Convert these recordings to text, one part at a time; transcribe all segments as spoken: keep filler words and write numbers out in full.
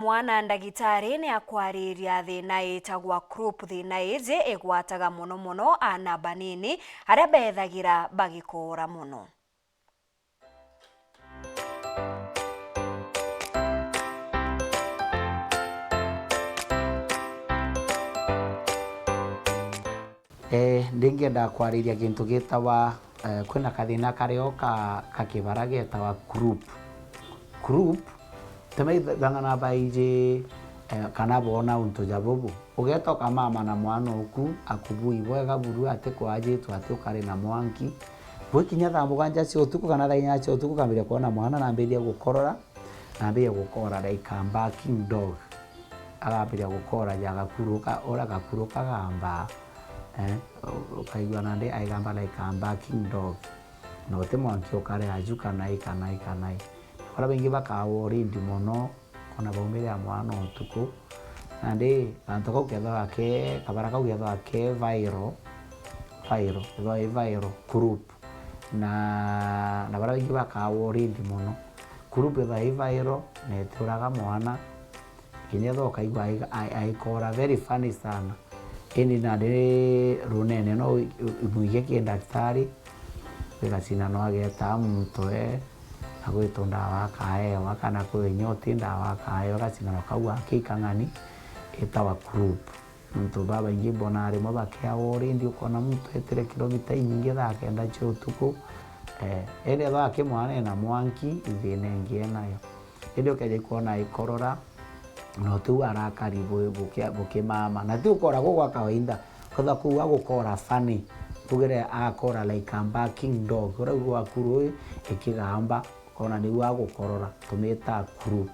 Mwana ndagitari ni akwariria thina itagwa croup. Thina iji igwataga mono mono aana banini aria bethagira bagikoora mono. Eh, ndingienda kwariria gintu gitawa, eh, kwina kathina kario ka, ka kibara getawa croup. Croup, ti maithang'ana baiji, eh, kana boona untu ja bubu. Ugeta ukamama na mwana uku, akubui bwega buru, ati kwajitwe, ati ukari na mwanki. Gwikinya thaa mugwanja cia utuku kana thaa inya cia utuku, ukambiria kwona mwana nambiria gukorora, nambiria gukora like a barking dog. Akambiria gukora ja gakuru ka-, uria gakuru kagamba, eh, u-, ukaigua nandi aigamba like a barking dog. Na uti mwanki ukare aju kana i, kana i, kana i. Baria baingi bakawa urindi mono, kona baumire a mwana utuku. Nandi gantu kau kethagwa ke, kabara kau kethagwa ke viral, viral, kethagwa i viral, croup. Na, na baria baingi bakawa urindi mono. Croup ethagwa i viral, na itiuraga mwana. Kinya ethagwa ukaigua ai-, ai-, aikora very funny sana. Indi nandi runene no i-, i-, imwige ki ndaktari, wigacindano ageta mutwe, agwitwo ndawa akaewa, kana kwi inya uti ndawa akaewa, gacindano kau gake ikang'ani, itawa croup. Nontu babaingi mbonaa rimwe bakeawa urindi, ukona muntu etire kilomita inyingi thaa kenda cia utuku. Eh, indi ethagwa aki mwana ena mwanki, ithina ingi enayo. Indi ukeja ikwona ikorora, na utiu arakari bu-, buki-, bukimama. Na ti ukora guu gwa kawaida, kwethwa kuu agukora funny. Tugire akora like a barking dog, uria gwaku rui ikigamba, ukona niu agukorora, tumita croup.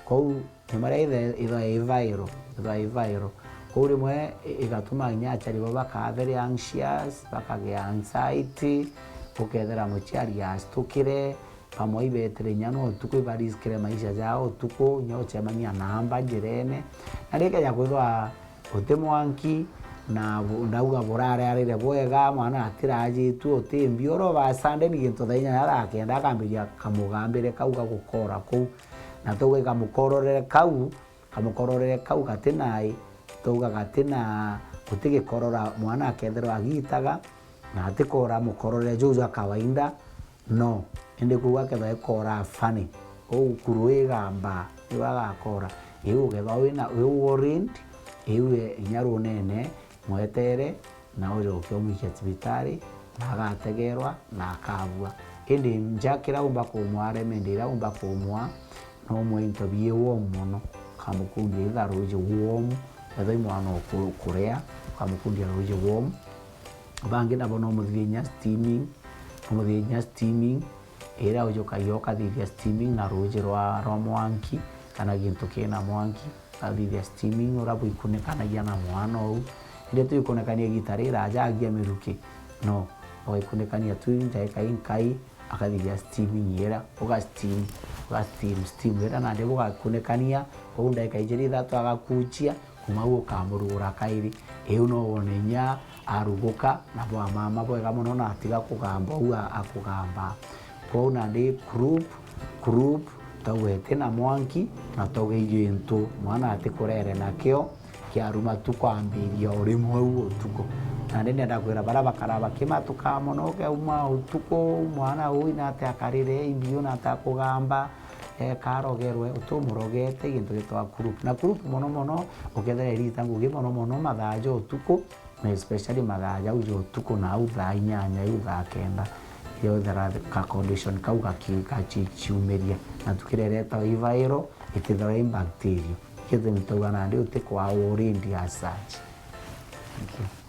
Kou ni maria ithe-, ithwa i viral, ithwa i viral. Kou rimwe i-, igatuma kinya aciari bau bakaa very anxious, bakagia anxiety, ukethira muciari astukire, bamwe ibetire inya no utuku, ibariskire maisha jao utuku, inya ucemania na mba njirene. Na rikeja kwithwa uti mwanki, na bu-, ndauga burarearire bwega, mwana atirajitue, uti mbi, oro ba Sunday ni gintu thaa inya ya thaa kenda akambiria kamugambire kau gagukora kuu. Na twauga kamukororere kau, kamukororere kau gati nai, twauga gati na, guti gikorora mwana akethirwa agitaga, na atikora mukororere juu jwa kawaida, no, indi kuu akethwa ikora funny, uu kuru igamba, niwe agakora. Iu ukethwa wina, wi worried, iu inya runene, mwetere, na ujoke umwikie cibitari, na agategerwa, na akabua. Indi nja kiria umba kumwa, remedy iria umba kumwa, no umwe into bii warm mono, ukamukundia either ruuji warm, wethwa i mwana uku-, ukuria, ukamukundia ruuji warm. Bangi nabo no muthithie inya steaming, no muthithie inya steaming, iria ujukagia ukathithia steaming na ruuji rwa, rwa mwanki, kana gintu kina mwanki. Ukathithia steaming, uria bwikunikanagia na mwana ou. Indi twikunikania igita riraja agia miruki. No, ugikunikania tu ndagika inkai, akathithia steaming iria, uga steam, uga steam, steam iria nandi bugakunikania, kou ndagika ijiri ithatu agakuchia, kuma au ukamurugura kairi. Iu no wone inya aruguka, na bwa mama bwega mono na atiga kugamba ou a-, akugamba. Kwou nandi croup, croup, twauga iti na mwanki, na twauga i gintu mwana atikurere nakio, kiaruma tu kwambiria o rimwe au utuku. Nandi ndenda kwira baria bakara bakimatuka mono, ukeuma utuku, mwana uu inate akarire, imbiu nate akugamba, eka arogerwe, utumurogete, gintu gitwa croup. Na croup mono mono, ukethira irita ngugi mono mono mathaa ja utuku, na especially mathaa jau ja utuku na au thaa inyanya iu thaa kenda, iria withira ka condition kau gaki-, gachiumiria. Na tukirereta ivairo, itithira i bacteria. Kethira nitauga nandi utikwa worried as such. Thank you.